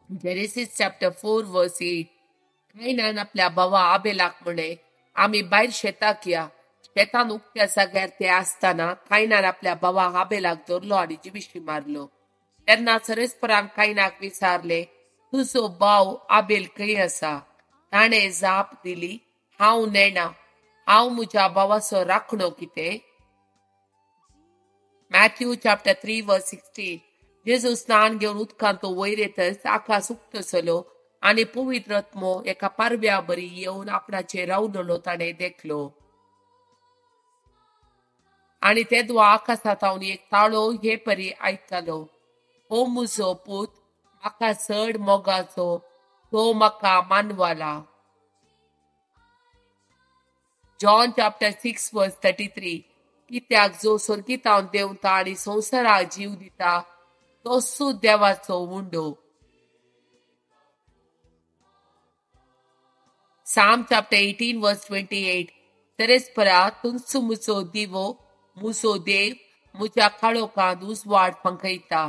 Genesis chapter 4 verse 8. कायनान आपल्या भावा आबेलाक म्हणे, आमी भायर शेताक या. शेतान उक्त्या जाग्यार ते आसतना कायनान आपल्या भावा आबेलाक धरलो आनी जिविशी मारलो. तेन्ना सरस्परान कायनाक विचारले, तुजो भाव आबेल खंय आसा? ताणें जाप दिली, हांव नेणा, हांव म्हज्या भावाचो राखणो कितें? Matthew chapter 3 verse 16. जेजू स्नान घेवन उदकांत वयर येतच आकाश उक्तसलो आनी पवित्र आत्मो एका पारव्या बरी येवन आपणाचेर रावलेलो ताणें देखलो. आनी तेदवा आकाशांत एक ताळो हे परी आयकलो, हो म्हजो पूत, म्हाका चड मोगाचो, तो म्हाका मानवला. John chapter 6 verse 33. कित्याक जो स्वर्गीतावन देंवता आनी संवसाराक जीव दिता तोच देवाचो उंडो. Psalm chapter 18 verse 28. तेरेस्परा तुमचो म्हजो दिवो, म्हजो देव म्हज्या काळोखांत उजवाड फांकयता.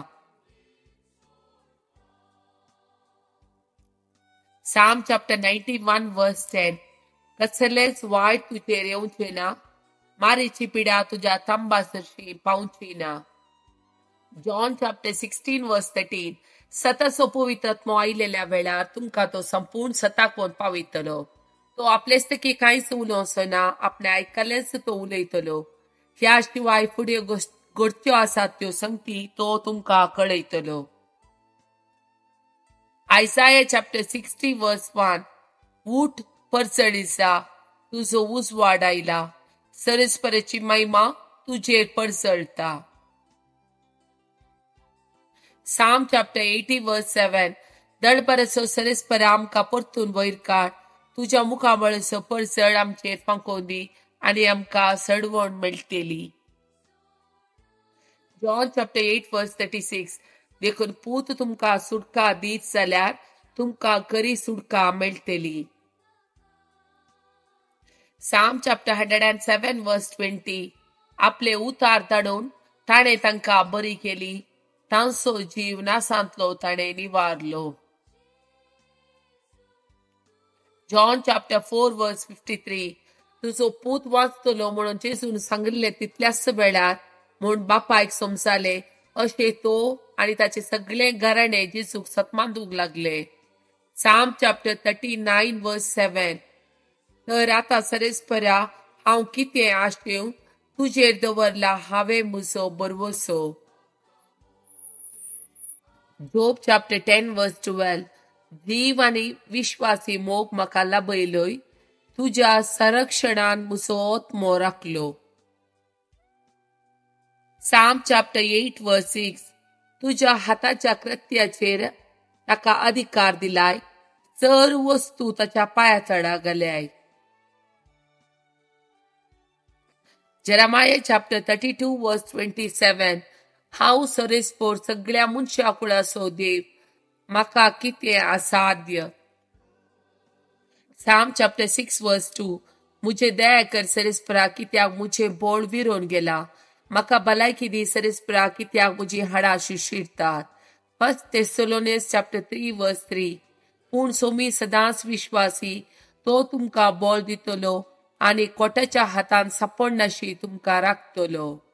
Psalm chapter 91 verse 10. कसलेंच वायट तुजेर येवचें ना, मारीची पिडा तुज्या तांबा सरशी पावची ना. John chapter 16 verse 13. सताचो पवित्र आत्मो आयिल्ल्या वेळार तुमकां तो संपूर्ण सताक पावयतलो. तो आपलेच तकी कांयच उलोवचो ना, आपणे आयकल्लेंच तो उलयतलो. ह्या शिवाय फुडें घडच्यो आसात त्यो संगती तो तुमकां कळयतलो. Isaiah chapter 60 verse 1. ऊठ परजळीसा, तुजो उजवाड आयला, सरस्पराची महिमा तुजेर परजळटा. Psalm chapter 80 verse 7. दळबराचो सरस्परा आमकां परतून वयर काड, तुज्या मुखामळाचो परजळ आमचेर फांकोवन दी आनी आमकां सडवण मेळटली. John chapter 8 verse 36. देखून पूत तुमकां सुटका दीत जाल्यार तुमकां खरी सुटका मेळटली. Psalm chapter 107 verse 20. आपले उतार धाडून ताणें तांकां बरी केली, तांचो जीव नासांतलो ताणें निवारलो. John chapter 4 verse 53. तुजो पूत वाचतलो म्हणून जेजून सांगिल्लें तितल्याच वेळार म्हूण बापायक समजालें, अशें तो आनी ताचे सगळे घराणे जेजूक सतमांदूंक लागले. Psalm chapter 39 verse 7. तर आतां सरस्परा हांव कितें आशेवं, तुजेर दवरला हांवें म्हजो भरवसो. Job chapter 10 verse 12. जीव आनी विश्वासी मोग म्हाका लाभयलोय, तुज्या संरक्षणान म्हजो आत्मो राखलो. Psalm chapter 8 verse 6. तुज्या हाताच्या कृत्याचेर ताका अधिकार दिलाय, चड वस्तू ताच्या पांया तळा गेल्याय. Jeremiah chapter 32 verse 27. हांव सरेस्पोर सगळ्या मनशा कुळाचो देव, म्हाका कितें असाध्य. Psalm chapter 6 verse 2. म्हजे दया कर सरेस्परा, कित्याक म्हजें बोळ विरोन गेला, म्हाका भलायकी दी सरेस्परा, कित्याक म्हजी हाडां शिरशिरतात. 1 Thessalonians chapter 3 verse 3. पूण सोमी सदांच विश्वासी, तो तुमकां बोळ दितलो आनी कोटाच्या हातान सापडनाशी तुमकां राखतलो.